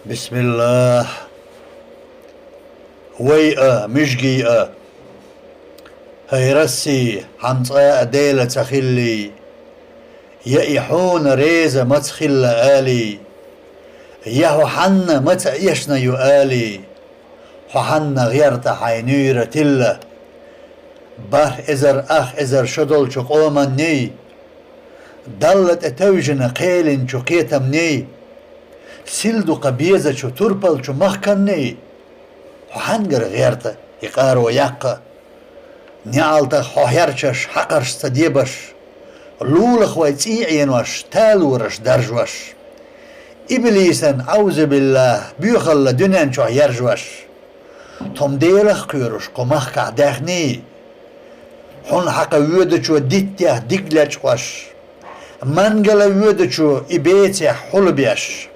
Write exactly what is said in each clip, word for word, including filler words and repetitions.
Бисмиллах. Вай а, мижгий а. ХӀай Росси, хьан цӀа а Дела ца хиллий, я и хьуна реза маца хилла алий, я хьо хьанна маца эшна ю алий, хьо хьанна гӀерта хьайн нуьйра тилла. БархӀ эзар, ах эзар шо долчу къоманний, Далла тӀе тевжина кхелинчу кхетамний, сил дукха безачу турпалчу махканний, хьо хьаьнгара гӀерта и къаро яккха? НеӀалтах хьо хьерчаш, хьакхарш ца дебаш, лулах вай цӀий Ӏенош, талораш даржош, иблисан, аузубиллах, боьхалла дуьнен чохь яржош, тхо-м Делах кхоьруш кху махкахь даьхний, хьуна хьакха воьдучо диттех диг лечкъош, мангала воьдучо и бецех хьулбеш,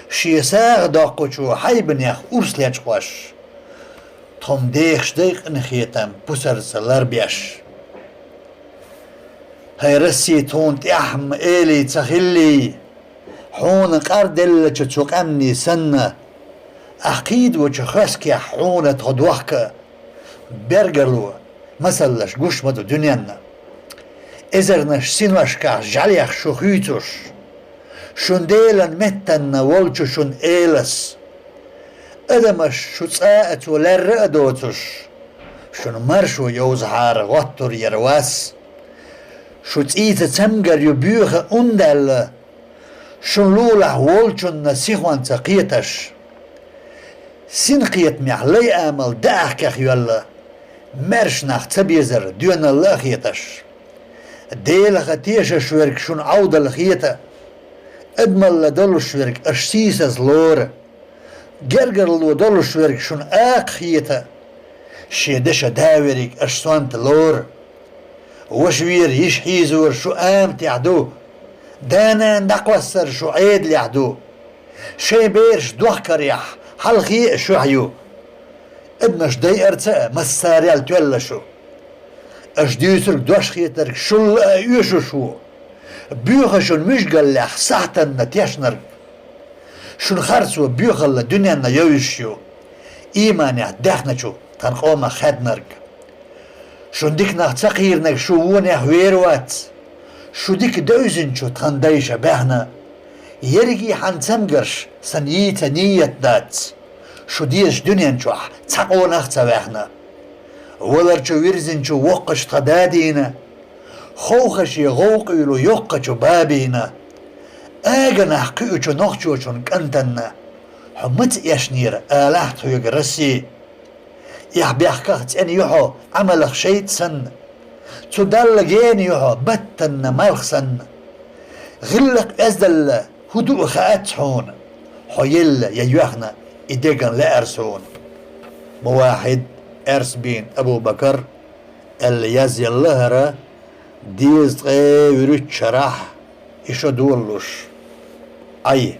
шен сагӀа доккхучо хьайбанех урс лечкъош, тхо-м дехаш дай къинхетам пусарца ларбеш. ХӀай Росси, тхуна тӀаьхьа-м элий ца хиллий, хьуна къарделлачу цу къаьмнийн санна, ахь кхийдочу хазахетахь хьуна тхо дохка, бергарло, масаллаш гуш ма ду дуьненна. Эзарнаш синошкахь жӀаьлех шу хуьйцуш, шун Делан меттанна волчу шун элас, адамаш шу цӀа а цо лаьрра а доцуш, шун маршо йовзахьара гӀоттур яра вас. Шу цӀийца цамгар ю боьха ун даьлла, шун лулахь волчунна сихонца кхеташ. Синкхетамехь лай амал даьӀахкех йоьлла, маьрша нах ца безар доьналла а хеташ. Делаха тешаш верг шуна Ӏовдал хета, адамалла долуш верг аша сийсаза лора. Гергарло долуш верг шуна акха хета, шен дешан да верриг аша сонта лора. Ваша вера, йиша хьийзор шу аматехь ду, да-нана дӀакхоссар шу Ӏедалехь ду. Шайн бераш дохкарехь хьалхе а шуьхьа ю. Адамаш дайарца а массарел тоьлла шу. Аша дуьйцург дош хетарг шул а оьшуш ву. Боьха шуна муьжгаллехь сахьтанна тешнарг. Шуна харцо боьхалла дуьненна йовзуш ю, ийманехь даьхначу тхан къомах хаьднарг. Шун диканах ца кхийринарг шу вонехь вер вац. Шу дика девзинчу тхан дайша баьхна. Ерриге хьан цамгарш сан йийца нийят дац. Шу дезачу дуьнен чохь цхьа къонах а ца ваьхна. Валарчу вирзинчу воккхачу тхан дадийна, ховхаше гӀовкъуьйлу йоккхачу бабийна, аганахь кхуьучу нохчочун кӀантанна, хьо маца эшнера алахь тхоьга, Росси? Эхь бехках цӀена ю хьо Ӏамалах шайтӀа санна, цу Далла гена ю хьо баттанна малх санна. ГӀиллакх-оьздалла хӀун ду а хаац хьуна, хьо елла я йоьхна и деган лаьара суна. Мувахьид Эрсбин Абу-Бакар аьлла язъелла хӀара, дезткъе вуьрхӀитта шарахь и шо долалуш. Ӏай,